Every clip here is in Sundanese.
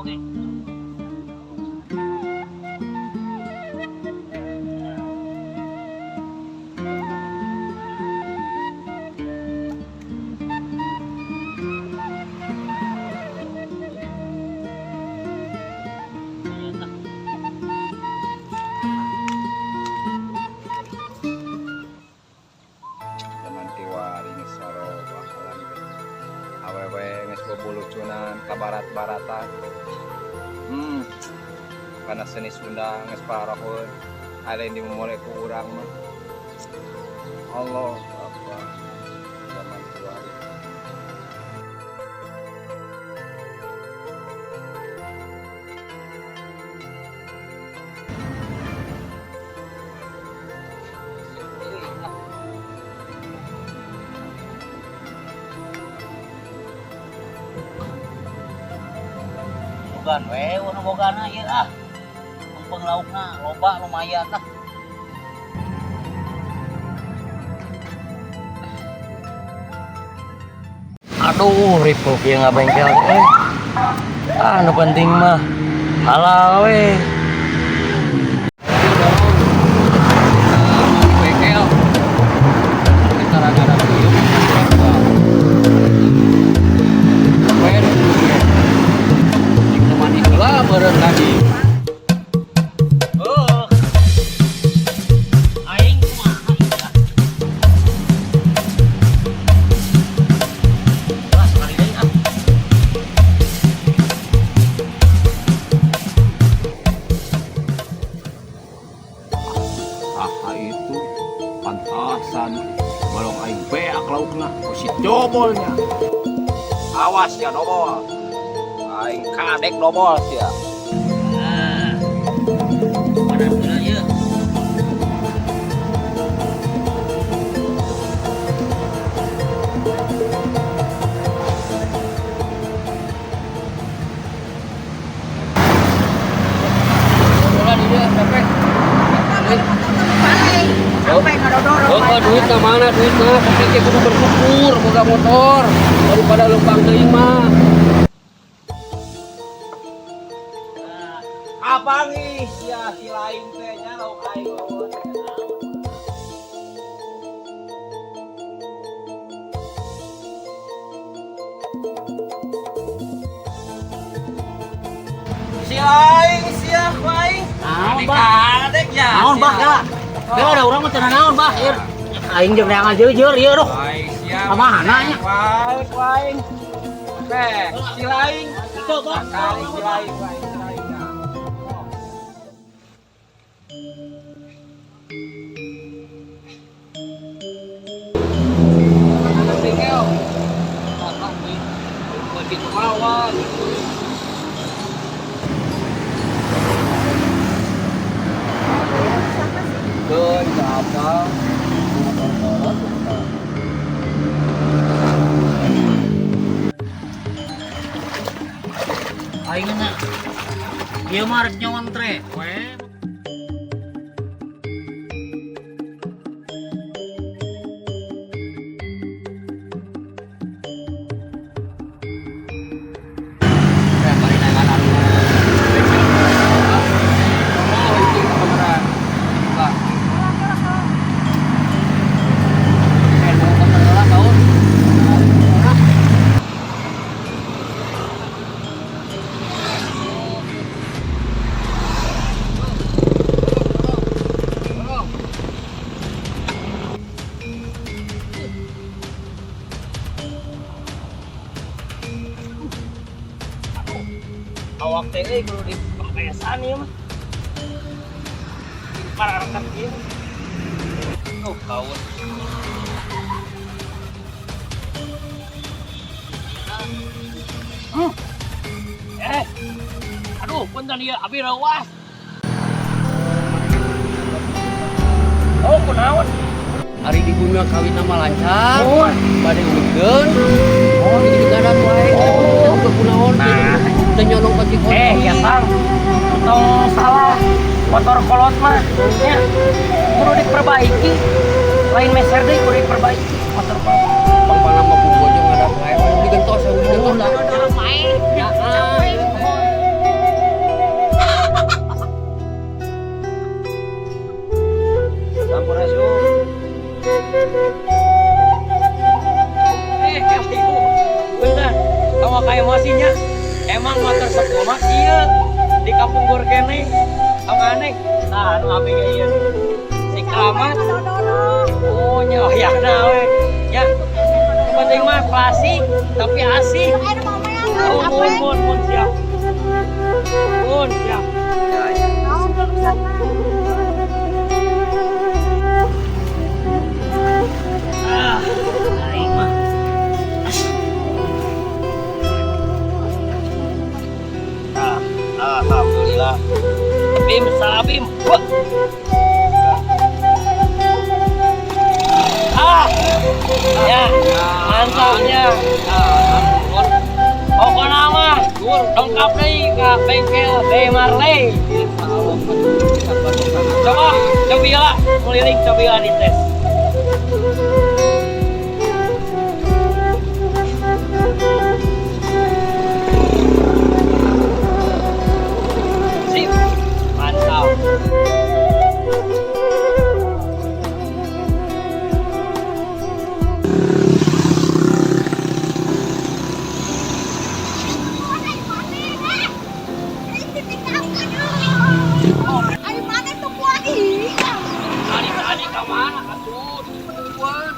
Oge. Zaman kiwari geus sarobah alam teh. Awewe geus bubulucunan ka barat-baratan. Kana seni Sunda geus pararohkeun. Lain dimumule ku urang mah. Allah Akbar. Zaman kiwari. Bogan we, nu bogana ieu ah. Lempeng laukna loba lumayan lah. Aduh, ripuh kieu ngabengkel teh. Ah, nu penting mah halal we. Bengkel. Kita raga ieu. We dulu ge. Cik mandi heula meureun tadi. Heuh. Aing kumaha ieu ah. Wah, sekali deui ah. Ah, itu pantasan balong aing beak laukna ku si dobolnya. Awas ya dobol. Aing kadek dobol sia. Ah. Panas heula ieu. Bola di dieu sampai. Sampai ngadodorong. Oh, duitna mana duitna? Pokoknya ge kudu bersyukur boga motor daripada leumpang teuing mah. Apangi sia si lain teh nya lauk aing. Si lain sia ku aing. Naon, Bah? Kadek ya. Naon, Bah, kala? Kala ada urang mah teu naon, Bah. Ieu aing jeung neangan jeur-jeur ieu duh. Aing sia. Kamana nya? Wae ku aing. Teh, si lain. Itu, Bah. Kali si lain ku aing si lain. Ya. Bengkel. Begitu mawar. Keun apa? Motor kolot. Aing na. Ieu mah rek nyontre we. Oh, itu beneran. Lah. Eh, mau ke lah tahun. Awak teh euy kudu dipampesan ieu mah. Pararekan ieu. Tuh, kaun. Eh. Aduh, punten ieu abi reuas. Oh, kunaon? Ari di bumi kawin nama lancar. Oh. Bade ulikeun. Oh, di digadat wae. Oh, kunaon? Nah. Teu nyonong ka si Eh, ya Kang. Tong salah. Motor kolot mah nya kudu diperbaiki. Lain meser deui kudu diperbaiki motor kolot. Pangpana mah bumbu bojong ngadat wae. Digentos, digentos. Capek. Ya, ah. Tong waka emosinya. Emang motor sepuh mah kieu di kapungkur keneh. Tong aneh. Tah anu abi ge ieu. Si Keramat. Oh nya hayangna we. Ya. Nu penting mah klasik tapi asik. Oh, mun mun mun siap. Mun siap. Ya, ya. Ah, aing mah. Ah, alhamdulillah. Bim sabim. Wah. Ah. Ya, mantapnya. Pokoknya mah lengkap deui ka bengkel B Marley. Coba, coba keliling, coba dites. Sip, mantap. Ayo mana tuh kuari? Tadi ka mana atuh? Tungguan.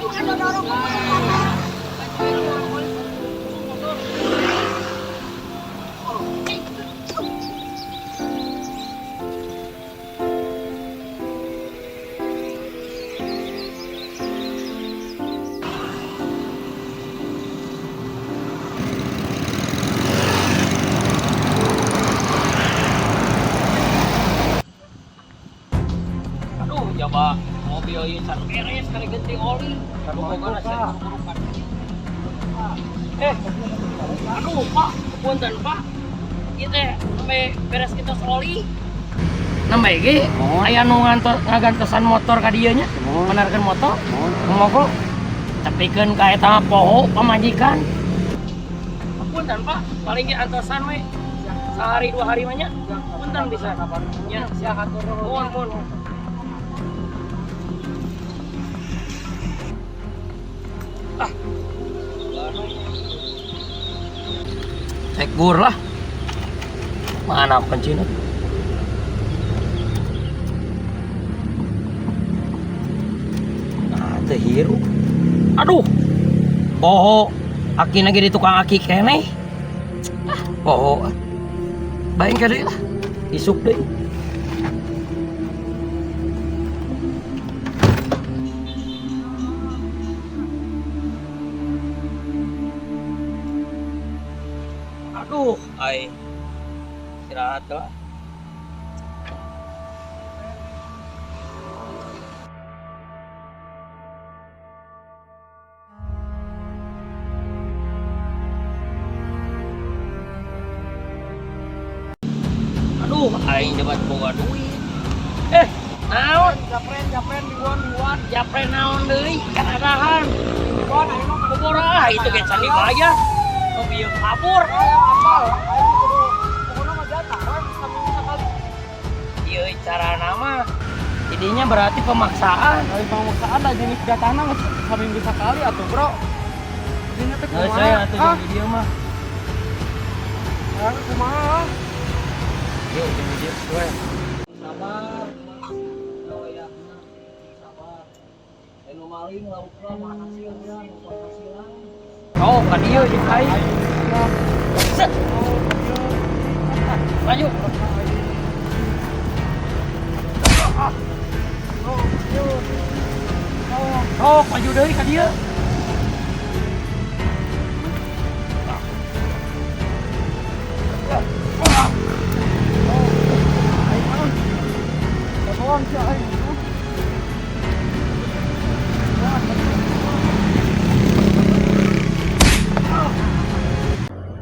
Ngadodorong kumaha? Aduh, coba mobil ieu can beres kali ganti oli. Pokokna saya buru-burukan. Eh, aduh Pak, punten Pak. Ieu teh sampai beres kita oli. Nembe ge aya nu ngagantosan motor ka dieu nya, menerkeun motor. Mogok. Tepikeun ka eta mah poho pamajikan. Punten Pak, paling ge antosan we. Sehari dua hari mah nya. Punten bisa. Ya, siap atur nuhun. Mun. Ah. Cek gur lah. Mana kuncinya? Nah, teu hirup. Aduh. Poho. Aki lagi di tukang aki keneh. Ah, poho. Baik deui lah. Isuk deui. Aduh, ai. Istirahat lah. Aduh, aing jabat boga duit. Eh, naon? Japren, japren, biwan, biwan. Japren naon deui? Kan adahan. Biwan, aing mah kudu Bobora ah, itu ge can dibayar. Nu bieu kabur. Ayo apal, aing kudu pokokna mah jatah we saminggu sakali. Ieu cara mah. Jadinya berarti pemaksaan. Lain pemaksaan da jenis jatahna geus saminggu sakali atuh, Bro. Jadinya teh Nggak kumaha? saya atuh Ah, jadi dia mah. ah, kumaha? Yuk, jadi dia. Sabar. Oh ya, sabar. Anu maling laukna mah hasilnya, penghasilan. Oh, ka dieu jeung aing. Set. Maju. Oh, maju deui ka dieu. Tolong si aing.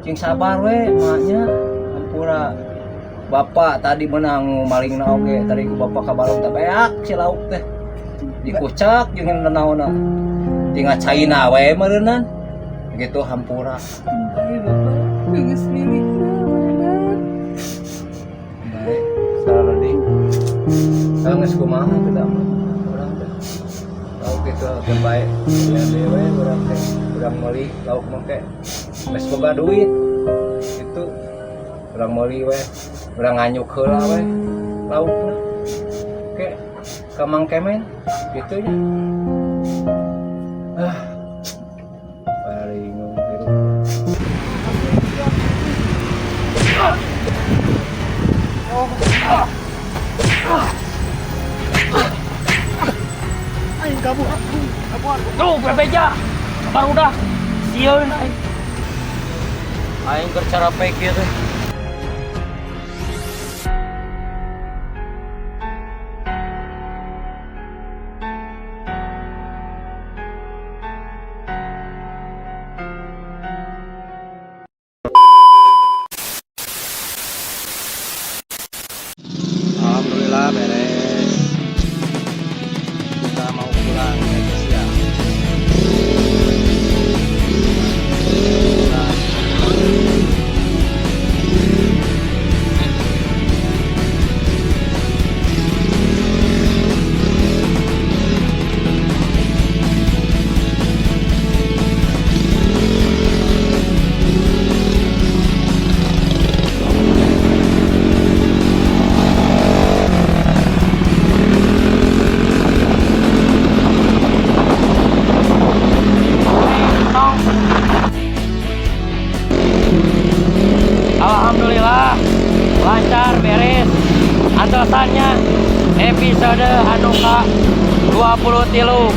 Cing sabar we maknya ampura. Bapak tadi menang maling na oge tadi ku bapak ka balong teh beak si lauk teh. Dikucak jeung naonna. Tinggal caina we meureunnan. Gitu hampura. Ayo Bapak, geus milikna mana? Baik, salah. Kalau geus kumaha teh mah urang teh. Lauk itu teh bae. Ya dewe urang teh. Urang meuli lauk mah ke geus boga duit itu urang meuli we, urang nganyuk heula we laukna ke ka Mang Kemen gitu nya. Ah, paling hirup. Aing kabur. Kabur. Tuh, bebeja. Baru dah. Sieun aing. Aing keur cara pek ieu teh. Alhamdulillah beres. Kita mau pulang ya, guys, ya. Pulang. Alhamdulillah lancar beres antosannya episode anu ka 23.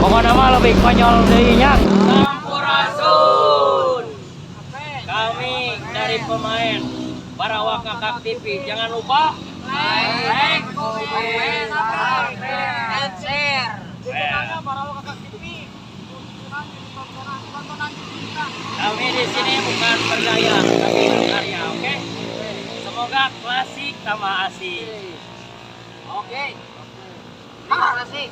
Pokoknya mah lebih konyol deui nya. Sampurasun. Kami dari pemain Barawak Kakak TV, jangan lupa like, comment, subscribe, and share. Barawak Kakak TV. Tontonan kita. Kami di sini bukan bergaya, tapi berkarya, oke? Semoga klasik tambah asik. Oke. Terima kasih.